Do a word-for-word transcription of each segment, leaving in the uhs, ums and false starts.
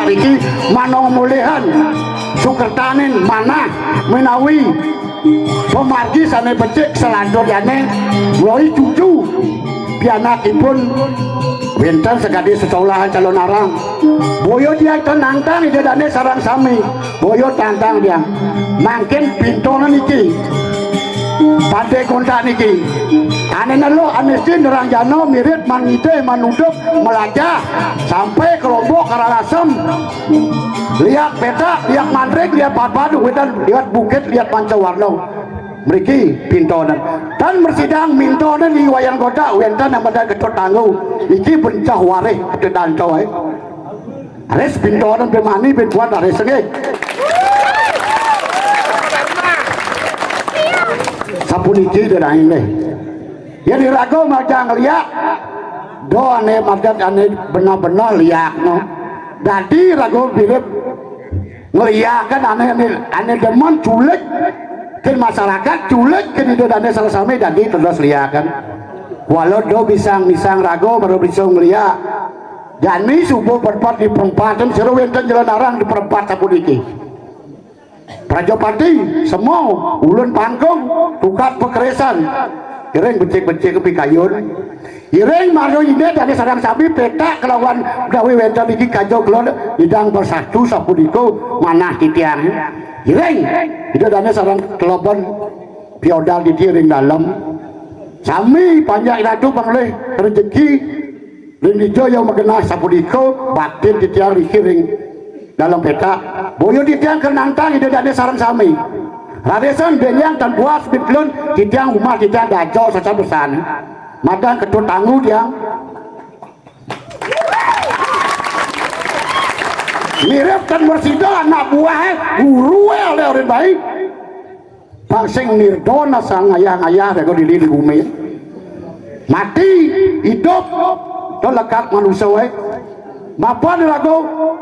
Iki manang mulihan sukertaning manah menawi pamargi sane becik salanturnyane mulai cucu pianakipun wenten sakadi sesolahan calon arang. Boya tiang ten nantang Ida Dane sareng sami. Boya tantang tiang. Mangkin pintonan iki. Pante kontak niki. Ane neluh, ane sin, nerang jana, mirit, man ngidih, man nuduh, melajah, sampai Kelombok, Karangasem, liat petak, liat mantring, liat patpat, wetan, liat bukit, liat manca warna. Mriki pintonan. Tan mresidang mintonan ing Wayan Kotak, wenten nang pada Ketut Tanggu. Iki bencah warih, Ketut Danto, eh. Raris pintonan pemani, pin puan raris nggih. Sapuniki denahing nggih. Yen iraga magang liak, do ane madat ane benah-benah liak no. Dadi raga mirip ngeliakan ane, ane, ane demen culik ke masyarakat, culik ke Ida Dane sareng sami dadi terus liakan. Walau do bisang-bisang raga baru bisa ngeliak. Jani subuh perempat di perempatan, sira wenten jalan arang di perempat sapuniki. Prajapati, Sema, Ulun Pangkung, Tukad Pakerisan. Iring becik-becik pikayun. Iring Mario Ine Dane sareng sami petak kelawan gawe wenten iki kaja kelon idang bersatu sapunika manah titiang. Iring Ida Dane sareng kelebon piodal titi ring dalem. Sami panjak ratu panglih rejeki. Ring dija ya magenah sapunika batin titiang riki ring dalem petak. Boya titiang ken nantang Ida Dane sareng sami. Raresan benjang tan puas bitlun titiang umah titiang daja sacan besan. Madang Ketut Tanggu tiang. Mirip tan bersida anak buah guru oleh orang baik. Pang sing nirdona sang ngayah-ngayah rega dili di bumi. Mati, idup, to lekad manusa wae. Mapan raga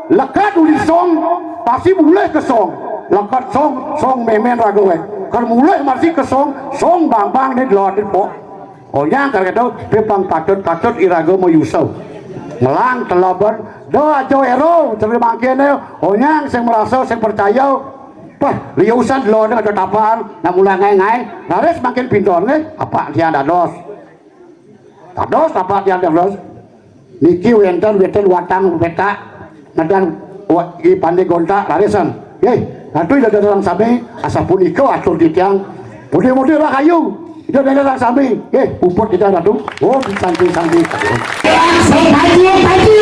lekad uli song, pasti mulih ke song. Lekad song, song memen raga wae. Kar mulih masih ke song, song bang-bang ni delod po. Onyang kar keto, pepang patut-patut iraga mayusa. Ngelang teloban, do aja ero, terus mangkene, onyang sing merasa, sing percaya. Pah, liya usan delone aja tapal, nak mula ngae-ngae, raris mangkin pinton nggih, apa tiang dados. Dados apa tiang dados. Niki wenten, wenten watang petak, ngedang wa-, i pande gontak, rarisan. Nggih, ratu ida datang sami, asapunika atur titiang. Mudah-mudahan rahayu. Ida dene sak sami. Nggih, puput kita ratu. Om santi santi. Langsung maju, maju.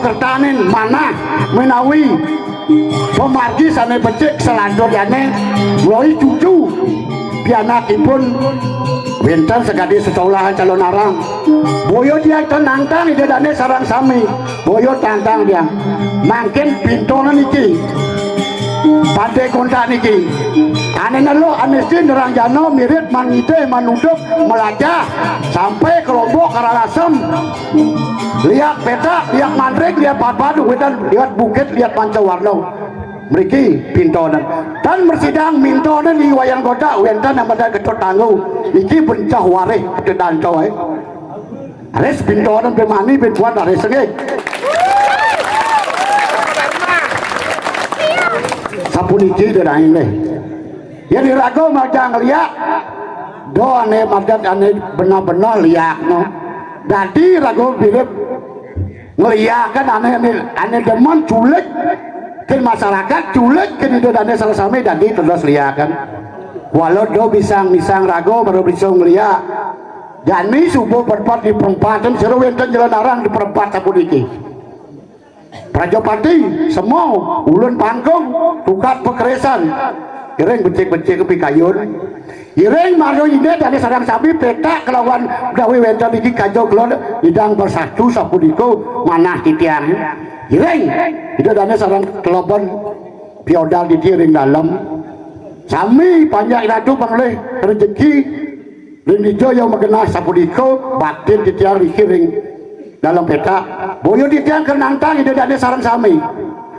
Sertaning manah menawi pamargi sane becik salanturnyane, mulai cucu pianakipun wenten sakadi sesolahan calon arang. Boya tiang ten nangtang Ida Dane sareng sami. Boya tangtang tiang. Mangkin pintonan niki. Pante kontak niki. Ane neluh, ane sin, nerang jana, mirip, man ngidih, man nudup, melajah, sampai Kelombok, Karangasem, liak petak, liak mantring, liak papadu, wedan, liak bukit, liak pancawarna. Mriki pintonan. Tan mresidang mintonan ing Wayan Godak, wenten yang pada Ketut Tanggu. Iki bencah warih, Ketut Danto, eh. Raris pintonan pemani, pintuan raris nggih. Sapuniki dedaing nggih. Yen iraga majang liak, do ane madat ane benah-benah liak no. Dadi raga mirip ngliakan ane, ane, ane demen culik ke masyarakat, culik ke Ida Dane sareng sami dadi terus liakan. Walau do bisang-bisang raga baru bisa ngliak. Jani subuh perempat di perempatan, sira wenten jalan arang di perempat sapuniki. Prajapati, Sema, Ulun Pangkung, Tukad Pakerisan. Iring becik-becik pikayun. Iring Mario Ine Dane sareng sami petak kelawan gawe wenten iki kaja kula nyidang bersatu sapunika manah titiang. Iring Ida Dane sareng kelebon piodal titi ring dalem. Sami panjak ratu panglih rejeki ring dija ya magenah sapunika batin titiang riki ring dalem petak. Boya titiang ken nangtang Ida Dane sareng sami.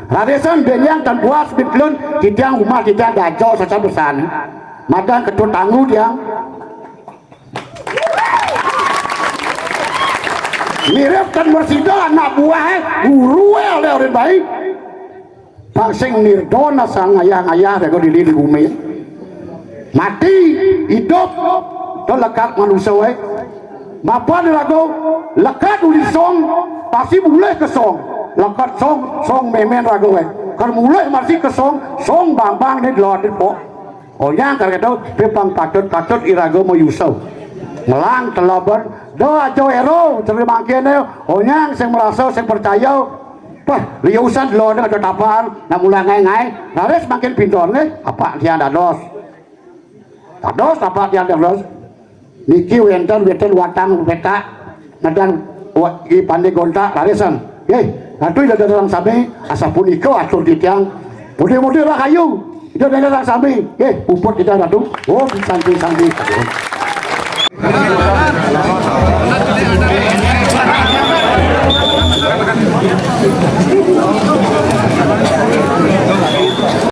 Rarisan benjang tan puas bitlun titiang umah titiang daja sacan besan. Madang Ketut Tanggu tiang. Mirip tan mresida anak buahe guru oleh orang baik. Pang sing nirdona sang ngayah-ngayah rega dili di bumi. Mati, idup, to lekad manusa wae. Mapan raga lekad uli song, pasti mulih ke song. Lekad song, song memen raga wae. Kar mulih masih ke song, song bang-bang ni delod po. Onyang kar keto, pipang patut-patut iraga mayusa. Ngelang teloban, do aja ero, ceri mangkene, onyang sing merasa, sing percaya. Pah, liusan delod aja tapaan, nak mula ngai-ngai, raris mangkin pinton nggih, apa tiang dados. Dados apa tiang dados. Niki wenten, wenten watang petak, nadang wa-, i pande gontak larisan. Nggih, ratu ida dalam sami, asapunika atur titiang. Mudah-mudahan rahayu. Ida dalam sami. Nggih, puput kita ratu. Om Santi Santi.